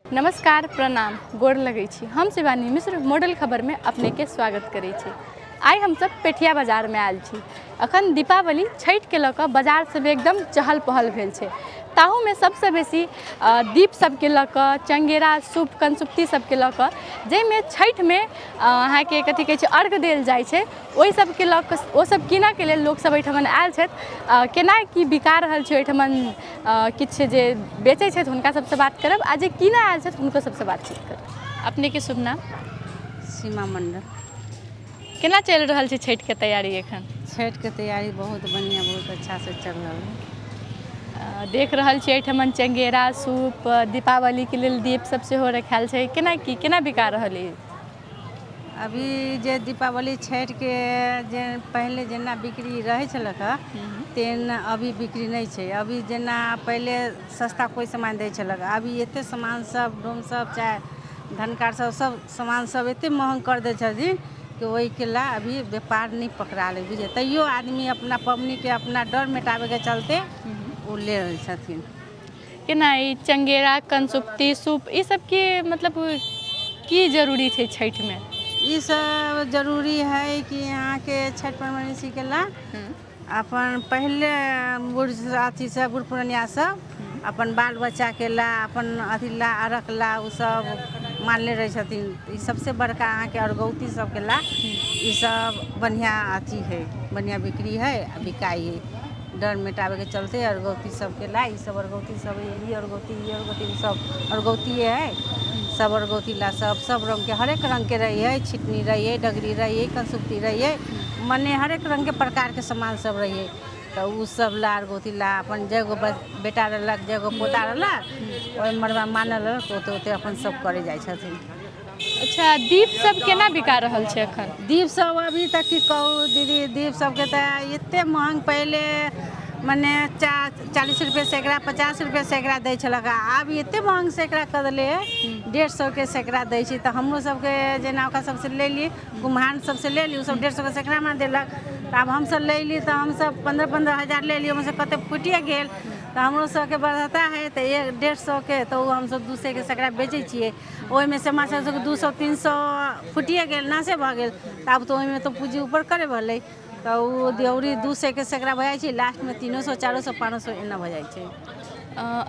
नमस्कार, प्रणाम, गोर लगै छी। हम शिवानी मिश्र मॉडल खबरमे अपनेके स्वागत करै छी। आइ हमसब पेठिया बाजारमे आयल छी। अखन दीपावली छठिके लऽ कऽ बाजार सब एकदम चहल पहल भेल छै। ताहूमे सबसँ बेसी दीप सबके लऽ कऽ, चङ्गेरा, सूप, कनसुप्ती सबके लऽ कऽ, जाहिमे छठिमे अहाँके कथी कहै छै अर्घ देल जाइ छै, ओहि सबके लऽ कऽ ओ सब कीनऽके लेल लोकसब एहिठमन आयल छथि। केना की बिका रहल छै ओहिठमन, किछु जे बेचै छथि हुनका सबसँ बात करब आ जे कीनऽ आयल छथि हुनको सबसँ बातचीत करब। अपनेके शुभ नाम? सीमा मंडल। केना चलि रहल छै छठिके तैयारी एखन? छठिके तैयारी बहुत बढ़िआँ, बहुत अच्छासँ चलि रहल है। देख रहल छी एहिठमन चंगेरा, सूप, दीपावलीके लेल दीप सब सेहो रखायल छै। केना की केना बिका रहल अइ? अभी जे दीपावली छठिके जे पहिले जेना बिक्री रहै छलक हँ तेहन अभी बिक्री नहि छै। अभी जेना पहिले सस्ता कोइ सामान दै छलक, अभी एतेक सामान सब डोम सब चाहे धनकार सब सब सामान सब एतेक महग कर दै छथिन कि ओहिके लए अभी व्यापार नहि पकड़ा लै बुझलियै। तैयो आदमी अपना पबनीके अपना डर मिटाबैके चलते ओ ले रहल छथिन। केना ई चंगेरा, कनसुप्ती, सूप ई सबके मतलब की जरूरी छै छठिमे? ई सब जरूरी है कि अहाँके छठि परवैनी केला अपन पहिले बूढ़ अथी सब बूढ़ पुरनिया सब अपन बाल बच्चाके ला अपन अथी ला अरघ ला ओ सब मानले रहै छथिन। ई सबसे बड़का अहाँके अरगौती सबके ला ई सब बढ़िआँ अथी है, बढ़िआँ बिक्री है आ बिकाइ है। डर मिटाबैके चलते अरगौती सबके ला ई सब अरगौती सब ई अरगौती ई अरगौती ई सब अरगौतिए है। सब अरगौती ला सब सब रङ्गके हरेक रङ्गके रहै है। छिटनी रहै है, डगरी रहै है, कनसुप्ती रहै है, मने हरेक रङ्गके प्रकारके सामान सब रहै है। तऽ ओ सब ला अरगौती ला अपन जगो बेटा रहलक, जगो पोता रहलक, ओहि मड़बा मानल रहलक ओते ओते अपन सब करै जाइ छथिन। अच्छा, दीप सब केना बिका रहल छै एखन? दीप सब अभी तक की कहू दीदी, दीप सबके तऽ एते महग, पहिले मने 40 रुपए सैकड़ा, 50 रुपए सैकड़ा दै छलक, आब एते महग सैकड़ा कऽ देले है, 150 के सैकड़ा दै छै। तऽ हमरो सबके जेना ओकरा सबसँ लेली, कुम्हार सबसँ लेली, ओसब 150 के सैकड़ामे देलक। तऽ आब हमसब लेली तऽ हमसब 15-15 हजार लेली, ओहिमे से कते फुटिए गेल। तऽ हमरो सबके बढ़ता है तऽ एक 150 के तऽ ओ हमसब 200 के सैकड़ा बेचै छियै। ओहिमे से माछ सबके 200 300 फुटिए गेल, नाशे भऽ गेल। तऽ आब तऽ ओहिमे तऽ पूँजी ऊपर करे भेलै। तऽ ओ दियौरी 200 के सैकड़ा भऽ जाइ छै, लास्टमे 300, 400, 500 एना भऽ जाइ छै।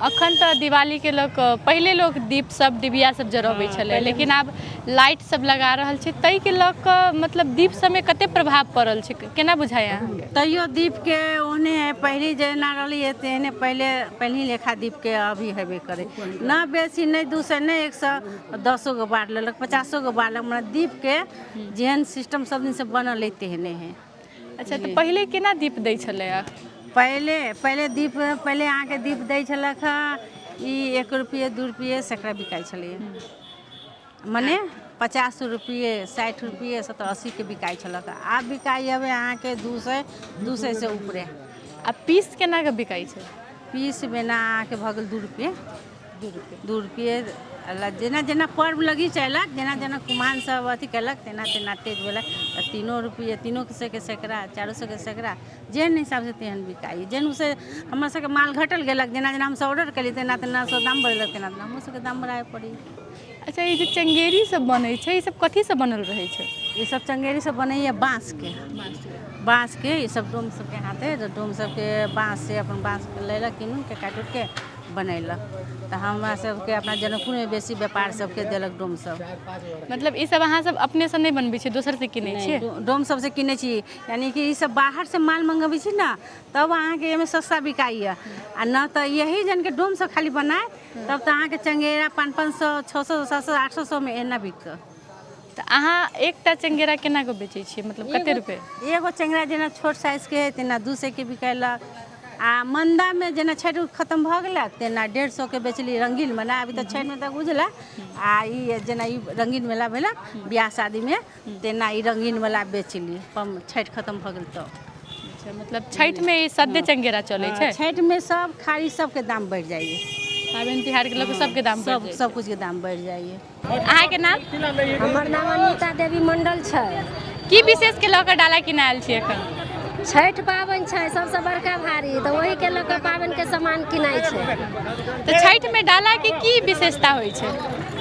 अखन तऽ दिवालीके लऽ कऽ पहिले लोक दीप सब डिबिया सब जरबै छलै, लेकिन आब लाइट सब लगा रहल छै, ताहिके लऽ कऽ मतलब दीप सबमे कते प्रभाव पड़ल छै, केना बुझाइए अहाँके? तैयो दीपके ओहने है, पहिले जेना रहलै तेहने पहिले पहिलही लेखा दीपके अभी हेबे करै, न बेसी नहि 200 नहि 100, दसो गो बार लेलक, 50 गो बारलक, मने दीपके जेहन सिस्टम सब दिनसँ बनल है तेहने है। अच्छा, तऽ पहिले केना दीप दै छलैए? पहिले पहिले दीप पहिले अहाँके दीप दै छलक हँ ई 1 रुपये 2 रुपये सैकड़ा बिकाइ छलैए, मने 50 रुपये, 60 रुपये, 70 80के बिकाइ छलक। आब बिकाइ हवे अहाँके 200, 200सँ ऊपरे। आ पीस केना कऽ बिकाइ छै? पीस बिना अहाँके भऽ गेल 2 रुपये। 2 रुपये। 2 रुपये। जेना जेना पर्व लगीच अयलक, जेना जेना कुम्हार सब अथी कयलक, तेना तेना तेज भेलक। तऽ 3 रुपये, 300 के सैकड़ा, 400 के सैकड़ा, जेहन हिसाबसँ तेहन बिकाइ। जेहन से हमर सबके माल घटल गेलक, जेना जेना हमसब ऑर्डर केलियै तेना तेना सब दाम बढ़ेलक, तेना तेना हमरो सबके दाम बढ़ाबे पड़ैए। अच्छा, ई जे चंगेरी सब बनै छै, ई सब कथीसँ बनल रहै छै? ई सब चंगेरी सब बनैए बाँसके, बाँसके। ई सब डोम सबके हाथे, डोम सबके बाँस से अपन बाँसके लेलक, कीन उनके काटि उटके बनेलक। तऽ हमरा सबके अपना जनकपुरमे बेसी व्यापार सबके देलक डोम सब। मतलब ई सब अहाँ सब अपनेसँ नहि बनबै छियै, दोसरसँ किनै छियै? डोम सबसँ किनै छी, यानि कि ई सब बाहरसँ माल मङ्गबै छी ने, तब अहाँके एहिमे सस्ता बिकाइए। आ न तऽ यही जनके डोम सब खाली बनायत तब तऽ अहाँके चंगेरा 500-500, 600, 700, 800 सएमे एना बिकत। तऽ अहाँ एकटा चंगेरा केना कऽ बेचै छियै, मतलब कते रुपए? एगो चंगेरा जेना छोट साइजके हइ तेना 200के बिकेलक। आ मन्दामे जेना छठि उठ खतम भऽ गेलक तेना 150के बेचली रङ्गीन मेला। अभी तऽ छठिमे तऽ उजला आ ई जेना ई रङ्गीन मेला भेलक बियाह शादीमे, तेना ई रङ्गीन वाला बेचली छठि खतम भऽ गेल तऽ। अच्छा, मतलब छठिमे ई सद्य चंगेरा चलै छै? छठिमे सब खारी सबके दाम बढ़ि जाइए। पाबनि तिहार के लऽ कऽ सबके दाम बढ़ि सब जाइ सब कुछके दाम बढ़ि जाइए। छै। अहाँके नाम? हमर नाम अनिता देवी मंडल छै। की विशेष के लऽ कऽ डाला किनै आयल छी एखन? छठि पाबनि छै सबसँ बड़का भारी, तऽ ओहिके लऽ कऽ पाबनिके सामान किनाइ छै। तऽ छठि में डाला के की विशेषता होइ छै?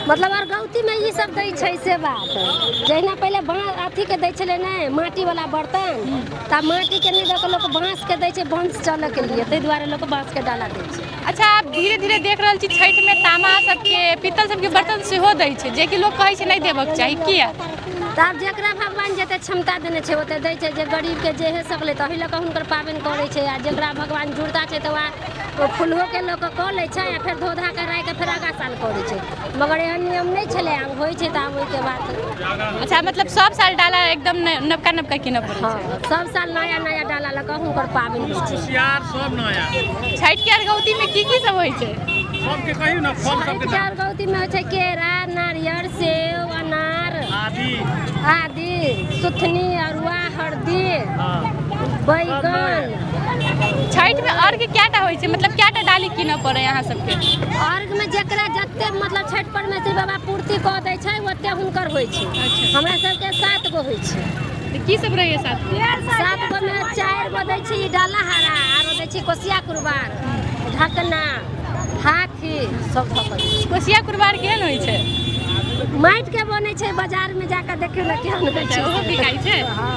मतलब अर्घौतीमे ई सब दै छै से बात। जहिना पहिले बाँ अथीके दै छलै ने माटीवला बर्तन, तऽ आब माटीके नहि दऽ कऽ लोक बाँसके दै छै वंश चलऽके लिए, ताहि दुआरे लोक बाँसके डाला दै छै। अच्छा, आब धीरे धीरे देख रहल छी छठि में तामा सबके, पीतल सबके बर्तन सेहो दै छै, जेकि लोक कहै छै नहि देबक चाही, किया? तऽ आब जकरा भगवान जते क्षमता देने छै ओते दै छै। जे गरीबके जे हे सकलै तऽ ओहि लऽ कऽ हुनकर पाबनि करै छै, आ जकरा भगवान जुड़ता छै तऽ वएह ओ फुलहोके लऽ कऽ कऽ लै छै आ फेर धो धा कऽ राखि कऽ फेर आगाँ साल करै छै। मगर एहन नियम नहि छलै, आब होइ छै तऽ आब ओहिके बाद। अच्छा, मतलब सब साल डाला एकदम नवका नवका कीनऽ पड़ै छै? हँ, सब साल नया नया डाला लऽ कऽ हुनकर पाबनि होइ छै। कुसियार सब नया। छठि के अर्घौती में की की सब होइ छै? सबके कहियौ ने फल सबके छठिके दाम। अर्घौतीमे होइ छै केरा, नारियर, सेब, अनार आदि आदि, सुथनी, अरुआ, हरदी, बैगन। छठि में अर्घ कएटा होइ छै? मतलब कएटा डाली कीनऽ पड़ै अहाँ सबके? अर्घमे जकरा जते मतलब छठि परमेश्वरी बाबा पूर्ति कऽ दै छै ओते हुनकर होइ छै। हमरा सबके 7 गो होइ छै। तऽ की सब रहैया 7 गो? 7 गो मे 4 गो दै छी डाला हरा, आरो दै छी कोसिया कुरबार, ढकना, हाथी सब धऽ कऽ दै छी। कोसिया कुरबार केहन होइ छै? माटिके बनै छै, बाजारमे जाकऽ देखियौ ने केहन होइ छै। ओहो बिकाइ छै? हँ।